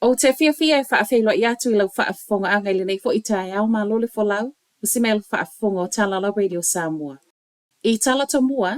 Ou te fiafia e faafeiloai atu i lau faafofogaaga i lenei foi taeao malo le folau, usi mai le faafofoga o Talala Radio Samoa. I tala tomua,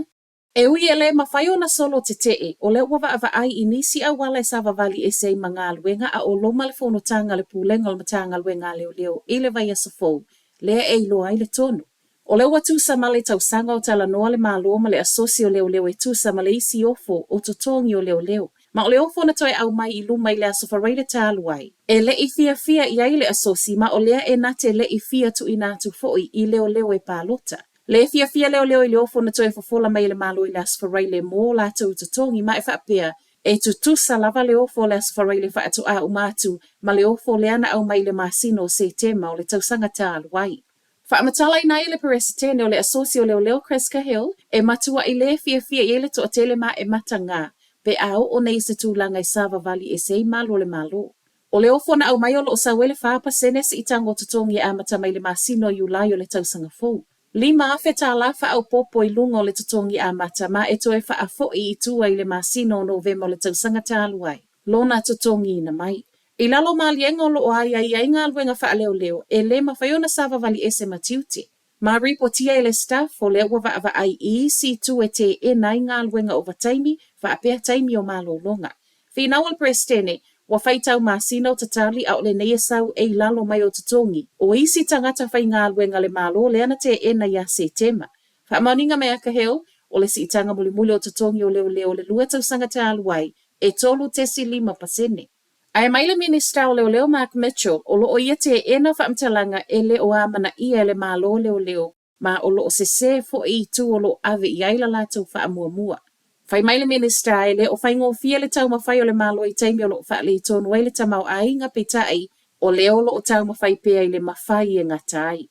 e ui e le mafai ona solo tetee, o lea ua vaavaai i nisi auala e savavali ese ai ma galuega a o loma le fonotaga a le Pulega o le Matagaluega a Leoleo i le vaiaso fou, lea e iloa ai le tonu. O lea ua tusa ma le tausaga o talanoa le Malo ma le Asosi o Leoleo e tusa ma le isi ofo o totogi o leoleo. Ma o le ofo na toe aumai i luma i le Aso Faraile talu ai. E le i fiafia i ai le Asosi ma o lea e na te le i fia tuuina atu foi i leoleo e palota. Le fiafia leoleo i le ofo na toe fofola mai e le Malo i le Aso Faraile mo latou totogi ma e faapea e tutusa lava le ofo o le Aso Faraile faatoa uma atu ma le ofo lea na aumai i le masina o Setema o le tausaga talu ai. Faamatalaina ai le Peresetene o le Asosi o Leoleo Chris Cahill, e matuaʻi lē fiafia i ai le toatele ma e matagā pe a oo nei i se tulaga e savavali ese ai malu o le Malo. O le ofo na aumai o lo o sau ai le 4% siitaga o totogi e amata mai le masina o Iulai o le tausaga fou. $5,000 faaopoopo i luga o le totogi amata ma e toe faafoʻi i tua i le masina o Novema o le tausaga talu ai. Lona totogiina mai. I lalo o maliega o lo o aiaia ai galuega faaleoleo, e le mafai ona savavali ese ma tiute. Ma ripotia e le staff o lea ua vaavaai i isi itu e teena ai galuega ovataimi faapea taimi o malologa. Finau o le Peresetene, ua faitau masina o tatali a o lenei e sau e i lalo mai o totogi o isi tagata faigaluega a le Malo lea na teena ia Setema. Faamaoniga mai a Cahill, o le siitaga mulimuli o totogi o leoleo o le lua tausaga talu ai, e 3.5%. Ae mai le Minisita o Leoleo Mark Mitchell, o lo o ia teena faamatalaga e le o amanaia e le Malo leoleo ma o lo o sesē foi i itu o lo o ave i ai la latou faamuamua. Fai mai le Minisita e le o faigofie le taumafai o le Malo i taimi o lo o faaletonu ai le tamaoaiga peitai o lea o lo o taumafai pea i le mafai e gata ai.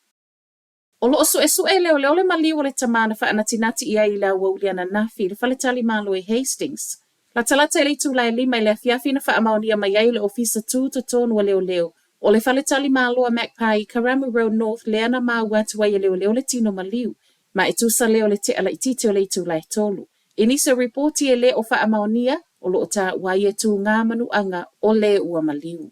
O lo o suesue leoleo le maliu o le tama na faanatinati i ai i le aoauli ananafi i le faletalimalo i Hastings. Latalata i le itula e lima i le afiafi na faamaonia mai ai le Ofisa Tū Totonu a Leoleo o le faletalimalo a Magpie i Karamu Road North lea na maua atu ai e leoleo le tino maliu ma e tusa lea o le tea laitiiti o le itula e tolu. I nisi o ripoti e le o faamaonia, o lo o taua ai e tūgā manuaga o le ua maliu.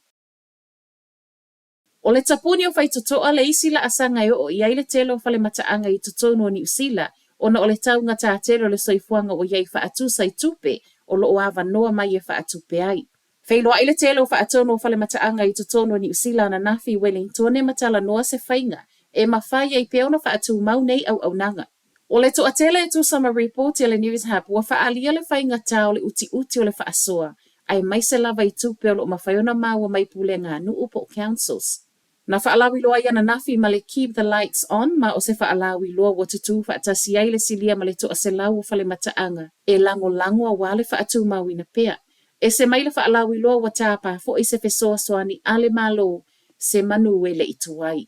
O le tapuni o Faitotoa le isi laasaga e oo i ai le tele o falemataaga i totonu o Niu Sila ona o le taugata tele o le soifuaga ua i ai faatusa i tupe o lo o avanoa mai e faatupe ai. Feiloai le tele o faatonu o falemataaga i totonu o Niu Sila ananafi i Welingtone ma talanoa se faiga e mafai ai pea ona faatumau nei auaunaga. O le toatele e tusa ma ripoti a le Newshub ua faaalia le faigata o le utiuti o le faasoa, aemaise lava i tupe o lo o mafai ona maua mai pulega a nuu po o councils. Na faalauiloa ai ananafi ma le Keep the Lights On ma o se faalauiloa ua tutū faatasi ai le silia ma le toaselau o falemataaga e lagolago aua le faatumauina pea. Ese mai le faalauiloa ua tāpā foi se fesoasoani a le Malo se manu e le i tuai.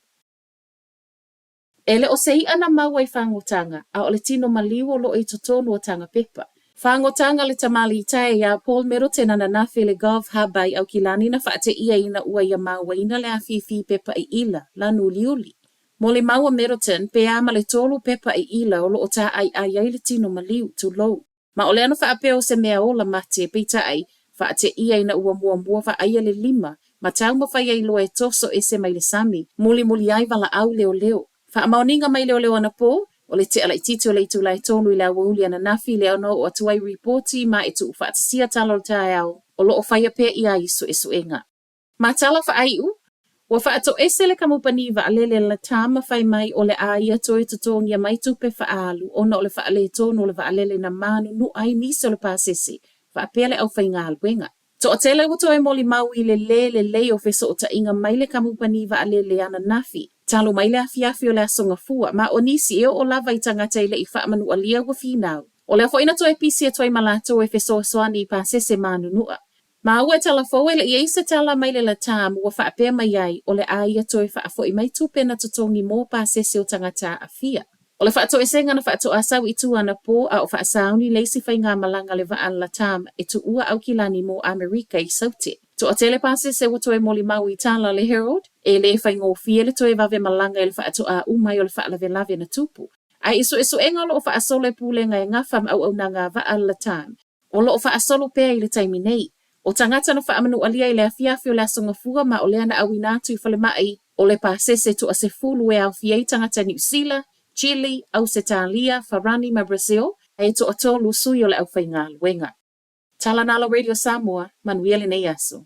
E le o se iʻa na maua i fagotanga, a o le tino maliu o lo o i totonu o tana pepa. Fagotanga le tamalii tae iā Paul Middleton ananafi i le Golf Harbour i Aukilani na faateia ina ua ia mauaina le afifi pepa i ila, lanu uliuli. Molimau a Middleton, pe a ma le tolu pepa i ila o lo o tāʻaiʻai ai le tino maliu, tulou. Ma o lea na faapea o se mea ola mate, peitai, faateia ina ua muamua vaaia le lima, ma taumafai ai loa e toso ese mai le sami, mulimuli ai valaau leoleo. Faamaoniga mai leoleo anapo, o le tea laitiiti o le itula e tolu i le aoauli ananafi lea ona oo atu ai ripoti ma e tuufaatasia tala o le taeao o lo o faia pea ʻia ai suesuega. Ma tala faaiu, ua faatoese le kamupani vaalele LATAM ma fai mai o le a ia toe totogia mai tupe faaalu ona o le faaletonu o le vaalele na mānunuʻa ai nisi o le pasese faapea le aufaigaluega. Toatele ua toe molimau i le lē lelei o fesootaiga mai le kamupani vaalele ananafi talu mai le afiafi o le Aso Gafua ma o nisi e oo lava i tagata e le i faamanualia ua finau. O lea foi na toe pisi atu ai ma latou e fesoasoani i pasese mānunuʻa. Maua e tala fou e le i ai se tala mai le LATAM ua faapea mai ai o le a ia toe faafoʻi mai tupe na totogi mo pasese o tagata aafia. O le faatoesega na faatoa sau i tua anapo a o faasauni le isi faigamalaga a le vaa a le LATAM e tuua Aukilani mo Amerika i Saute. Toatele pasese ua toe molimau i tala a le Herald, e le faigofie le toe vave malaga i le faatoa uma ai o le faalavelave na tupu. Ae i suesuega o lo o faasolo e pulega e gafa ma auaunaga a vaa a le LATAM, O lo o faasolo pea i le taimi nei. O tagata na faamanualia i le afiafi o le Aso Gafua ma o lea na auina atu i falemai o le pasese toasefulu e aofia ai tagata Niu Sila, Chile, Ausetalia, Farani ma Brazil, ae toatolu sui o le aufaigaluega. Talanoa Radio Samoa, manuia lenei aso.